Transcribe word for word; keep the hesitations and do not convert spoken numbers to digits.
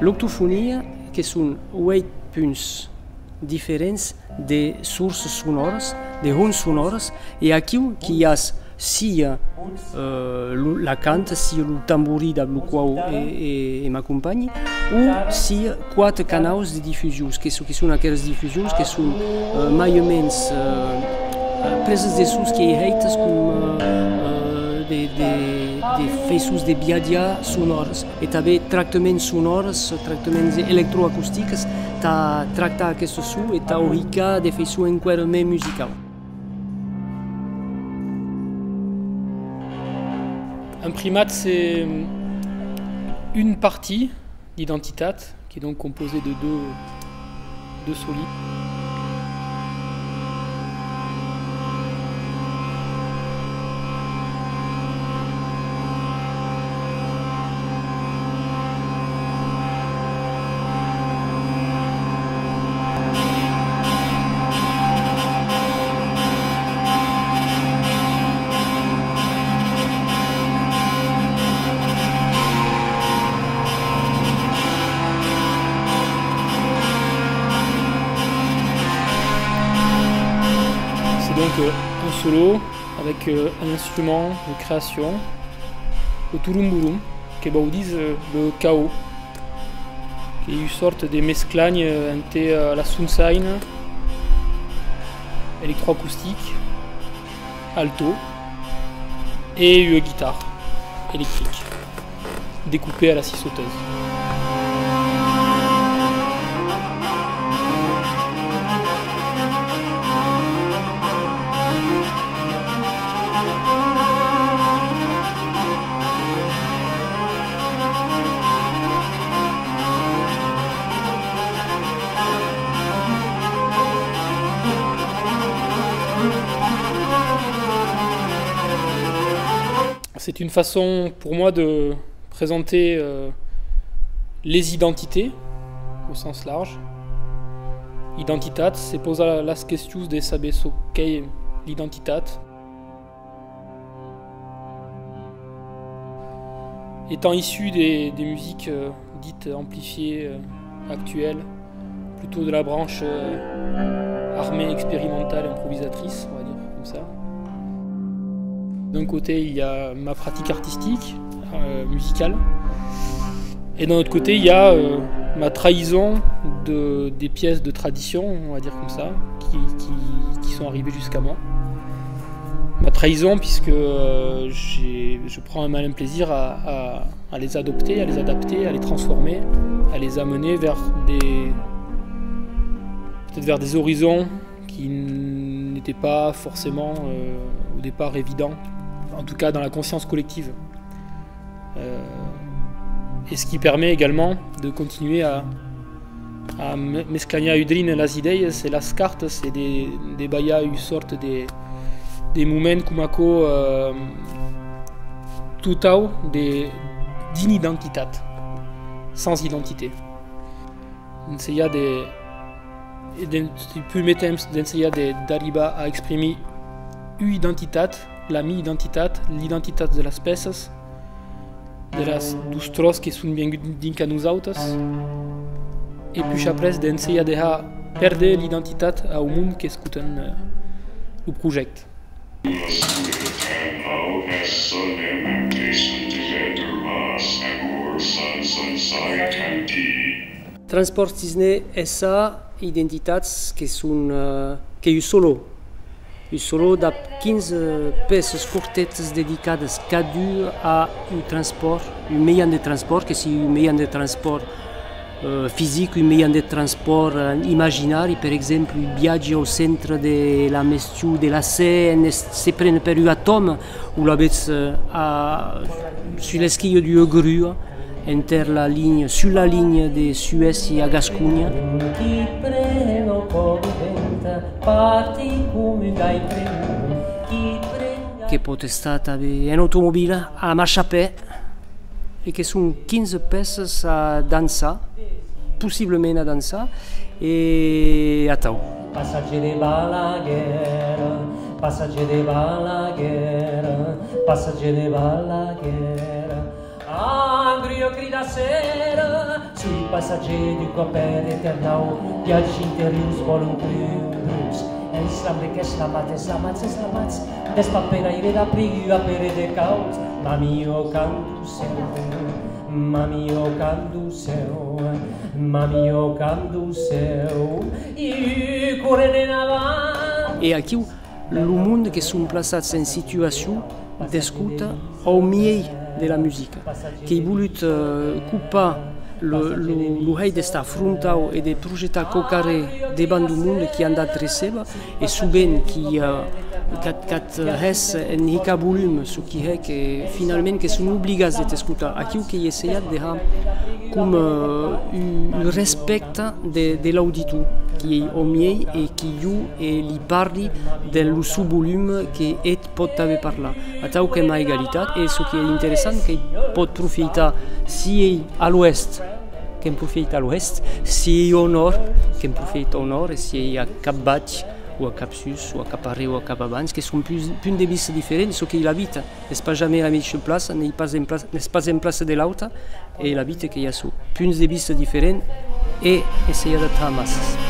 L'octofonia, que son uèit punts diferents de sorsas sonoras, de hons sonores, e aquiu qu'i as sia, eh, lo, la canta, sia lo tamborin dab lo quau e, e, e m'acompanhi, o sia quate canaus de difusions, que, que son aqueras difusions que son, eh, mai o mens, eh, presas de sons qu'ei hèitas com, eh, eh, de, de, de faiçons de viatjar sonores. E tanben tractaments sonòrs, tractaments electroacostics, tà tractar aqueste son e tà o hicar de faiçon enqüèra mei musicau. Un primat, c'est une partie d'identitat qui est donc composée de deux, deux solides. C'est donc, euh, un solo avec, euh, un instrument de création, le turumburum, que vòu díser, euh, le chaos, qu'ei ua sòrta de mesclanha, euh, enter, euh, la sonsaina electroacoustique, alto, e ua guitarra electrica découpée à la scie sauteuse. C'est une façon pour moi de présenter, euh, les identités au sens large. Identitat, se posar las questions de saber çò qu'ei l'identitat. Étant issu des, des musiques, euh, dites amplifiées, euh, actuelles, plutôt de la branche, euh, armée expérimentale improvisatrice, on va dire comme ça. D'un côté, il y a ma pratique artistique, euh, musicale, et d'un autre côté, il y a, euh, ma trahison de, des pièces de tradition, on va dire comme ça, qui, qui, qui sont arrivées jusqu'à moi. Ma trahison, puisque, euh, j'ai, je prends un malin plaisir à, à, à les adopter, à les adapter, à les transformer, à les amener vers des, peut-être vers des horizons qui n'étaient pas forcément, euh, au départ évidents, en tout cas dans la conscience collective. Euh, et ce qui permet également de continuer à, à me-, mesclanhar un drin las idèias e las cartas e de, de balhar ua sòrta de, de moment coma aquò, euh, totau de, d'inidentitat, sans identité. Ensajar de, e de, dempús mei temps d'ensajar de, d'arribar a exprimir ua identitat, la mia identitat, l'identitat de las pèças, de las, deus tròç que son vienguts dinc a nosautes, e puish après d'ensajar de har pèrder l'identitat au monde qu'escotan, eh, lo projècte. Transpòrts Tisné S A, identitats que son, eh, qu'ei un solo. Un solo dab quinze pèças cortetas dedicadas cadun a un transpòrt, un mejan de transpòrt, que sigue un mejan de transpòrt, eh, fisic, un mejan de transpòrt, eh, imaginari, per exemple, un viatge au centre de la Mestiu de la Seine, es-, se pren per un atòm, o l'avètz, eh, a, sus l'esquia d'ua grua, enter la linha, sus la linha de Suècia a Gasconha. Que pòt estar tanben en automobila, a marchar a pè, e que son quinze pèças a dançar, possiblament a dançar, e atau. Passatge de Balaguer, passatge de Balaguer, passatge de Balaguer. Cridar sera, sui passatgers du còp eternau, viatges interiors vòlon crurus, ensemble qu'esclamats, esclamats, esclamats, despaperaire d'apriu a pere de caut, mami o can du cèu, mami o can du cèu, mami o can du cèu, i corren en avant. E aquiu, lo monde que son plaçats en situacion d'escota au miei de la musica. Qu'èi volut, eh, copar lo, lo, lo hèit d'estar frontau e de projectar quauquarren devant lo monde qui an dat receba, e sovent qui, eh, qu'at, qu'at hès en hicar volum, çò qui hè que finalament que son obligats de t'escotar. Aquiu qu'èi essaiat de har com, eh, un, un respècte de, de l'auditor qui ei au miei e qui jo e li parli dens lo son volum que eth pòt tanben parlar. Atau qu'èm a egalitat, e çò qui ei interessant, qu'ei pòt profieitar, si ei a l'oèst, que'n profieitar a l'oèst, si ei au nòrd, que'n profieitar au nòrd, e si ei a cap baish, o a cap sus, o a cap arrèr, o a cap abans, que son punts, punts de vista diferents, çò qu'ei la vita. N'es pas jamei a la meisha plaça, n'ei pas en plaça, n'es pas en plaça de l'auta, e la vita qu'ei açò. Punts de vista diferents e essajar d'adaptar massas.